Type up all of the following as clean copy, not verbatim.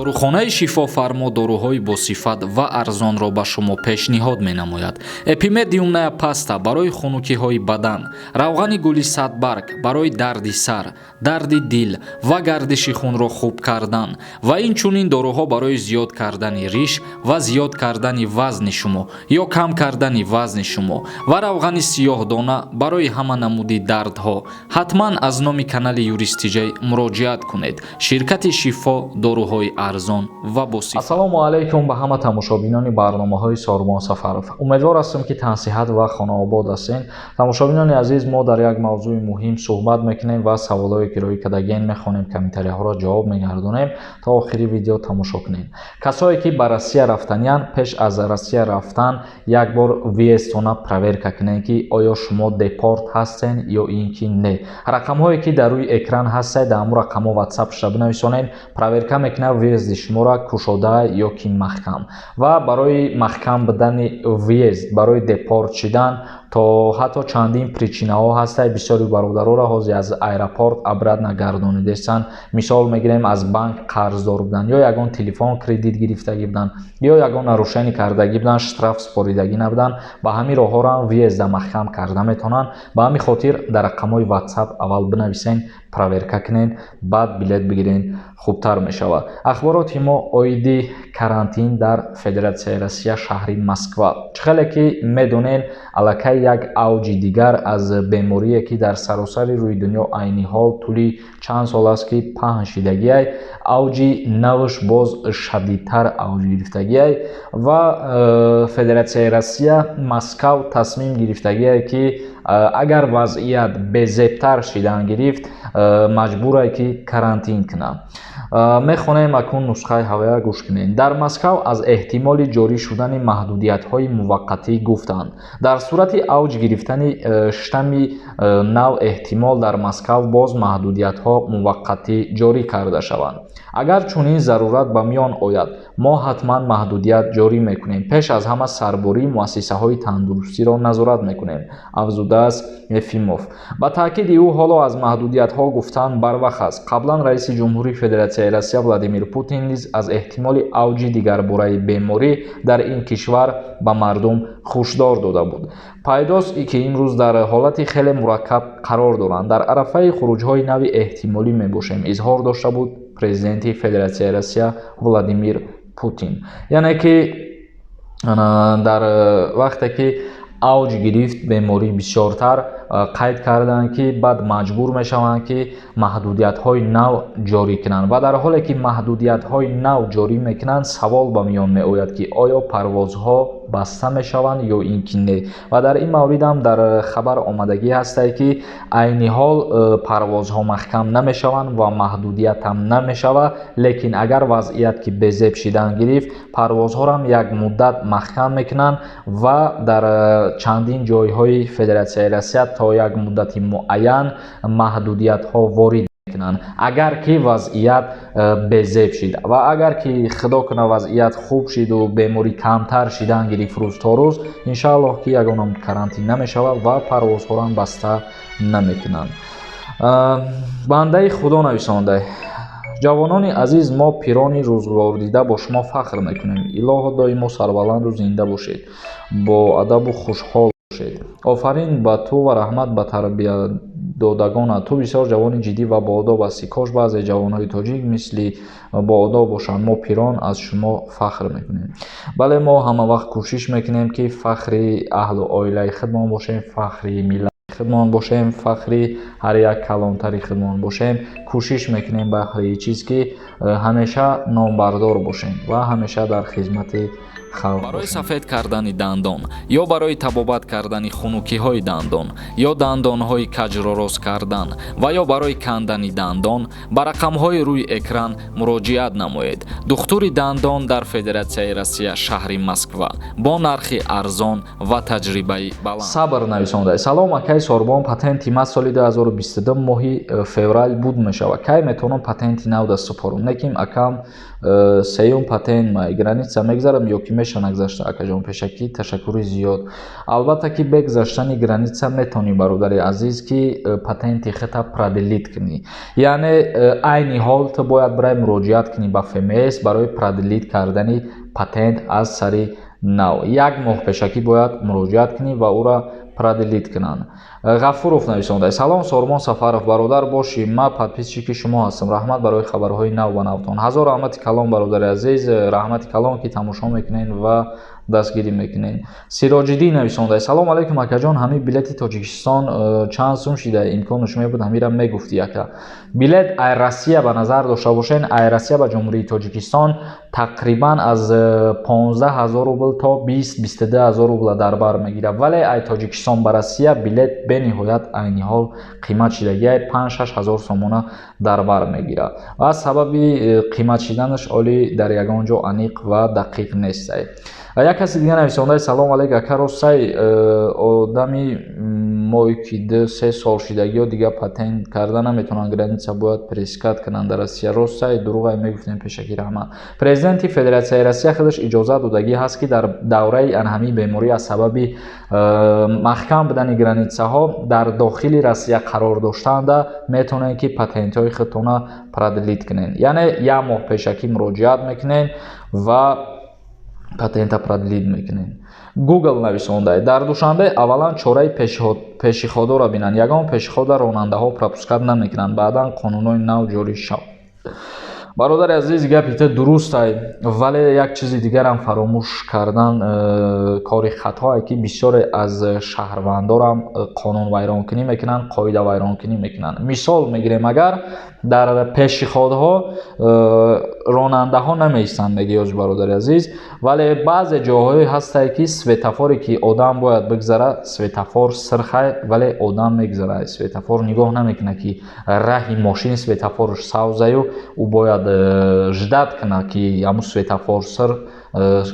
Дорухонаи Шифофармо доруҳои босифат ва арзонро ба шумо пешниҳод менамояд. Эпимедиумная паста барои хунукиҳои бадан, равғани гули садбарг барои дарди сар, дарди дил ва гардиши хунро хуб кардан ва инчунин доруҳо барои зиёд кардани риш ва зиёд кардани вазни шумо ё кам кардани вазни шумо ва равғани сиёҳдона барои ҳама намуди дардҳо. Ҳатман аз номи канали Юристиҷай муроҷиат кунед. Ширкати Шифо, доруҳои арзон ва босифат. Ассалому алайкум ба ҳама тамошобинони барномаҳои Сорбон Сафаров. Умедвор ҳастам, ки тансиҳат ва хонаобод ҳастен. Тамошобинони азиз, мо дар як мавзӯи муҳим суҳбат мекунем ва саволҳое ки рӯй кардагиен мехонем, комментарияҳоро ҷавоб мегардонем. То охири видео тамошо кунед. Касое ки ба Россия рафтаниянд, пеш аз Россия рафтан як бор въездтона проверка кунед, ки оё шумо депорт ҳастен ё ин ки не. Рақамҳое ки дар рӯи экран ҳастед, дар ҳамун рақамҳо WhatsApp шуда бинависонед, проверка мекунад въезди шуморо, кушода ё ки маҳкам. Ва барои маҳкам будани въезд, барои депорт шидан то ҳатто чандин причинаҳо ҳастад. Бисёри бародароро ҳозир аз аэропорт обратно гардонидестанд. Мисол мегирем, аз банк қарздор будан ё ягон телефон кредит гирифтагӣ буданд ё ягон нарушение кардагӣ буданд, штраф супоридагӣ набуданд. Ба ҳамин роҳҳоро въезда маҳкам карда метавонанд. Ба ҳамин хотир дар рақамҳои WhatsApp аввал бинависен, проверка кунед, баъд билет бигирен, хубтар мешавад. Ахбороти мо оиди карантин дар Федератсияи Россия, шаҳри Москва. Чӣ хеле ки медонед, аллакай як авҷи дигар аз беморие, ки дар саросари рӯи дунё айни ҳол тӯли чанд сол аст, ки паҳн шидагиай, авҷи навш боз шадидтар авҷ гирифтагиай ва Федератсияи Россия, Москав тасмим гирифтагиай, ки агар вазъият безебтар шидан гирифт, маҷбурае ки карантин кунад. Мехонем акнун нусхаи ҳавоя, гӯш кунед. Дар Москав аз эҳтимоли ҷорӣ шудани маҳдудиятҳои муваққатӣ гуфтанд. Дар сурати авҷ гирифтани штамми нав эҳтимол дар Москав боз маҳдудиятҳо муваққатӣ ҷорӣ карда шаванд. Агар чунин зарурат ба миён ояд, мо ҳатман маҳдудият ҷорӣ мекунем. Пеш аз ҳама сарбории муассисаҳои тандурустиро назорат мекунем, афзудааст Ефимов. Ба таъкиди ӯ, ҳоло аз маҳдудиятҳо гуфтан барвақт аст. Қаблан раиси ҷумҳурии Федератсияи Россия Владимир Путин низ аз эҳтимоли авҷи дигарбораи беморӣ дар ин кишвар ба мардум ҳушдор дода буд. Пайдост, ки имрӯз дар ҳолати хеле мураккаб қарор доранд, дар арафаи хуруҷҳои нави эҳтимолӣ мебошем, изҳор дошта буд президенти Федератсияи Россия Владимир Путин. Яъне ки дар вақте ки авҷ гирифт беморӣ бисёртар, қайд карданд, ки баъд маҷбур мешаванд, ки маҳдудиятҳои нав ҷорӣ кунанд. Ва дар ҳоле ки маҳдудиятҳои нав ҷорӣ мекунанд, савол ба миён меояд, ки оё парвозҳо баста мешаванд ё ин ки не. Ва дар ин мавридам дар хабар омадагӣ ҳастае, ки айни ҳол парвозҳо маҳкам намешаванд ва маҳдудиятам намешавад, лекин агар вазъият ки безеб шидан гирифт, парвозҳоам як муддат маҳкам мекунанд ва дар чандин ҷойҳои Федератсияи Россия то як муддати муайян маҳдудиятҳо ворид мекунанд, агар ки вазъият безеб шид. Ва агар ки, худо кунад, вазъият хуб шиду беморӣ камтар шидан гирифт рӯз то рӯз, иншааллоҳ, ки ягонам карантин намешавад ва парвозҳоам баста намекунанд. Бандаи худо нависонда: «Ҷавонони азиз, мо, пирони рӯзгордида, бо шумо фахр мекунем. Илоҳо, доимо сарбаланду зинда бошед, бо адабу хушҳол бошед. Офарин ба ту ва раҳмат ба тарбиядодагонат. Ту бисёр ҷавони ҷиддӣ ва боодоб ҳастӣ. Кош баъзе ҷавонҳои тоҷик мисли боодоб бошанд. Мо, пирон, аз шумо фахр мекунем». Бале, мо ҳама вақт кӯшиш мекунем, ки фахри аҳлу оилаи худмон бошем, фахри миллати худмон бошем, фахри ҳар як калонтари худмон бошем. Кӯшиш мекунем баҳри чиз, ки ҳамеша номбардор бошем ва ҳамеша дар хизмати халқ Барои бошем. сафед кардани дандон ё барои табобат кардани хунукиҳои дандон ё дандонҳои каҷро рост кардан ва ё барои кандани дандон ба рақамҳои рӯи экран муроҷиат намоед. Духтури дандон дар Федератсияи Россия, шаҳри Москва, бо нархи арзон ва таҷрибаи баланд. Сабр нависонда: «Салом, акай Сорбон. Патенти ман соли 2022 моҳи феврал буд мешавад. Кай метавонам патенти нав даст супорам? Лекин акам сеюм патент май граница мегзарам ё ки Меша нагзашта, акаҷон, пешакӣ ташаккури зиёд. Албатта, ки бе гузаштани граница метавонӣ, бародари азиз, ки патенти худта продлить кунӣ. Яъне айни ҳол ту бояд барои муроҷиат кунӣ ба ФМС барои продлить кардани патент аз сари нав. Як моҳ пешакӣ бояд муроҷиат кунӣ ва ӯро продлить кунанд. Ғафуров нависонда: «Салом, Сормон Сафаров, бародар бошӣ, ман подписчики шумо ҳастам. Раҳмат барои хабарҳои нав ба навтон». Ҳазор раҳмати калон, бародари азиз, раҳмати калон, ки тамошо мекунед ва дастгирӣ мекунед. Сироҷиддин нависонда: «Салом алайкум, акаҷон, ҳамин билети Тоҷикистон чанд сум шида? Имконаш мебуд, ҳамира мегуфтӣ, ака». Билет ай Россия ба назар дошта бошед, ай Россия ба Ҷумҳурии Тоҷикистон тақрибан аз 15 000 рубл то 20-22 ҳазор рубла дар бар мегирад. Вале ай Тоҷикистон ба Россия билет бениҳоят айни ҳол қимат шидагиай, 5-6 ҳазор сомона дар бар мегирад ва сабаби қимат шиданаш олӣ дар ягон ҷо аниқ ва дақиқ нестай. Як каси дига нависондаи: «Салом алейк, ака, ростай, одами мое ки 2-3 сол шидагиҳо дига патент карда наметавонанд, граница бояд пересекать кунанд дар Россия, ростай, дуруғай, мегуфтем, пешакӣ раҳмат». Президенти Федератсияи Россия худаш иҷозат додагӣ ҳаст, ки дар давраи анҳамии беморӣ аз сабаби маҳкам будани границаҳо дар дохили Россия қарор доштаанда метавонед, ки патентҳои худтона продлить кунед. Яъне як моҳ пешакӣ муроҷиат мекунед ва патента продлить мекунед. Google нависонда: «Дар Душанбе аввалан чораи пешиходоро бинанд. Ягон пешихода ронандаҳо пропускать намекунанд. Баъдан қонунҳои нав ҷорӣ шавад». Бародари азиз, гапи ту дурустай, вале як чизи дигарам фаромӯш кардан кори хатое, ки бисёре аз шаҳрвандорам қонунвайронкунӣ мекунанд, қоидавайронкунӣ мекунанд. Мисол мегирем, агар дар пешиходҳо ронандаҳо намеистанд, мегӯёз, бародари азиз, вале баъзе ҷоҳое ҳастае, ки светофоре ки одам бояд бигзара, светофор сирхай, вале одам мегзара. Светофор нигоҳ намекунад, ки раҳи мошини светофорш савзаю ӯ бояд ждать кунад, ки ҳамун светофор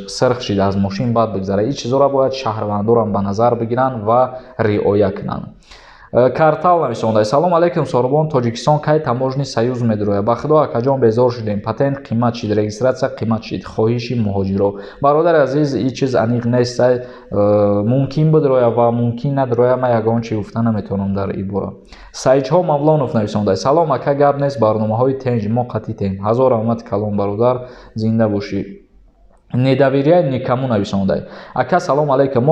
сирх шид, аз мошин баъд бигзара. Ин чизҳоро бояд шаҳрвандорам ба назар бигиранд ва риоя кунанд. Картал нависонда: «Салом алейкум, Сорбон, Тоҷикистон кай таможенный союз медурояд? Ба худо, акаҷон, безор шудем, патент қимат шид, регистрация қимат шид, хоҳиши муҳоҷиро». Бародари азиз, ин чиз аниқ нестай, мумкин бидроя ва мумкин надроя, ман ягон чи гуфта наметавонам дар ин бора. Саидшоҳ Мавлонов нависонда: «Салом, ака, гап нест, барномаҳои тенҷ, мо қатитем». Ҳазор раҳмати калон, бародар, зинда бошӣ. «Не доверяй никому» нависондай: «Ака, салом алейкум,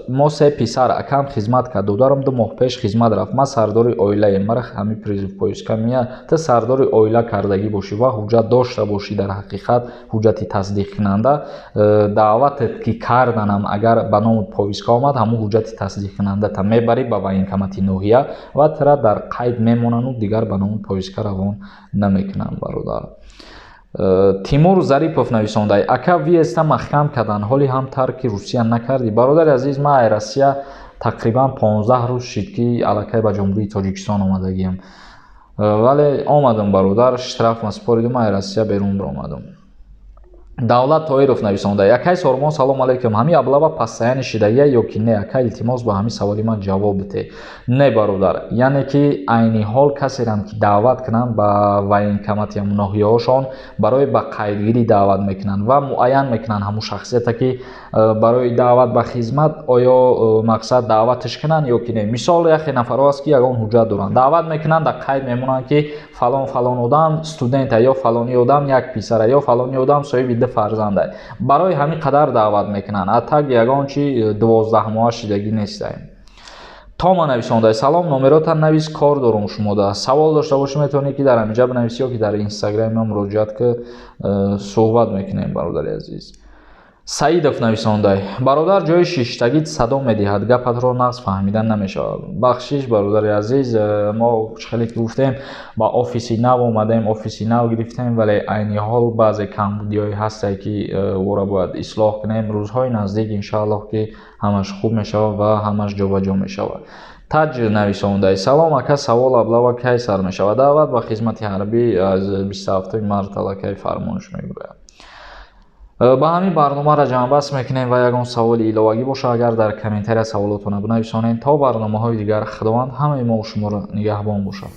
мо се писар, акам хизмат кард, додарам 2 моҳ пеш хизмат рафт, ман сардори оилаем, мара ҳами призыв повестка мия?» Ту сардори оила кардагӣ бошӣ ва ҳуҷҷат дошта бошӣ, дар ҳақиқат ҳуҷҷати тасдиқкунанда, даъватет ки карданам, агар ба номи повестка омад, ҳамун ҳуҷҷати тасдиқкунандата мебарӣ ба военкомати ноҳия ва тура дар қайд мемонану дигар ба номи повестка равон намекунанд, бародар. Тимур Зарипов нависонда: «Ака, въезд а маҳкам карданд, ҳоли ҳам тарки Русия накардӣ?» Бародари азиз, ман ай Россия тақрибан 15 рӯз шид, ки аллакай ба Ҷумҳурии Тоҷикистон омадагиам. Вале омадам, бародар, штраф ма супоридум, ай Россия берун баромадам. Давлат Тоиров нависонда: «Якай Сормон, салом алейкум, ҳами облава постоянный шидагия ё ки не? Ака, илтимос, ба ҳамин саволи ман ҷавоб бите». Не, бародар, яъне ки айни ҳол касерам ки даъват кунанд ба военкомати ҳамун ноҳияҳошон, барои ба қайдгирӣ даъват мекунанд ва муайян мекунанд ҳамун шахсияте, ки барои даъват ба хизмат оё мақсад даъваташ кунанд ё ки не. Мисол, яхе нафарҳо аст, ки ягон ҳуҷҷат доранд, даъват мекунанд, дар қайд мемонанд, ки фалон фалон одам студента ё фалони одам як писара ё фалони одам соҳиби ду фарзанда. Барои ҳамин қадар даъват мекунанд, а так ягон чи 12 моҳа шидагӣ нестаем. Тома нависонда: «Салом, номерота навис, кор дорум шумода. Савол дошта бошӣ, метавонӣ, ки дар ҳаминҷа бинависӣ ё ки дар инстаграми ман муроҷиат ки, суҳбат мекунем, бародари азиз. Саидов нависондай: «Бародар, ҷои шиштагит садо медиҳад, гапатро нағз фаҳмида намешавад». Бахшиш, бародари азиз, мо хеле ки гуфтем, ба офиси нав омадем, офиси нав гирифтем, вале айни ҳол баъзе камбудиҳое ҳастае, ки ӯро бояд ислоҳ кунем. Рӯзҳои наздик, иншааллоҳ, ки ҳамаш хуб мешавад ва ҳамаш ҷобаҷо мешавад. Таҷ нависондай: «Салом, ака, савол, облава кай сар мешавад?» Даъват ба хизмати ҳарбӣ аз 27 март аллакай фармонш мегӯяд. Ба ҳамин барномаро ҷамъбаст мекунем ва ягон саволи иловагӣ боша, агар дар комментария саволотона бинависонед. То барномаҳои дигар, Худованд ҳамаи мо шуморо нигаҳбон бошад.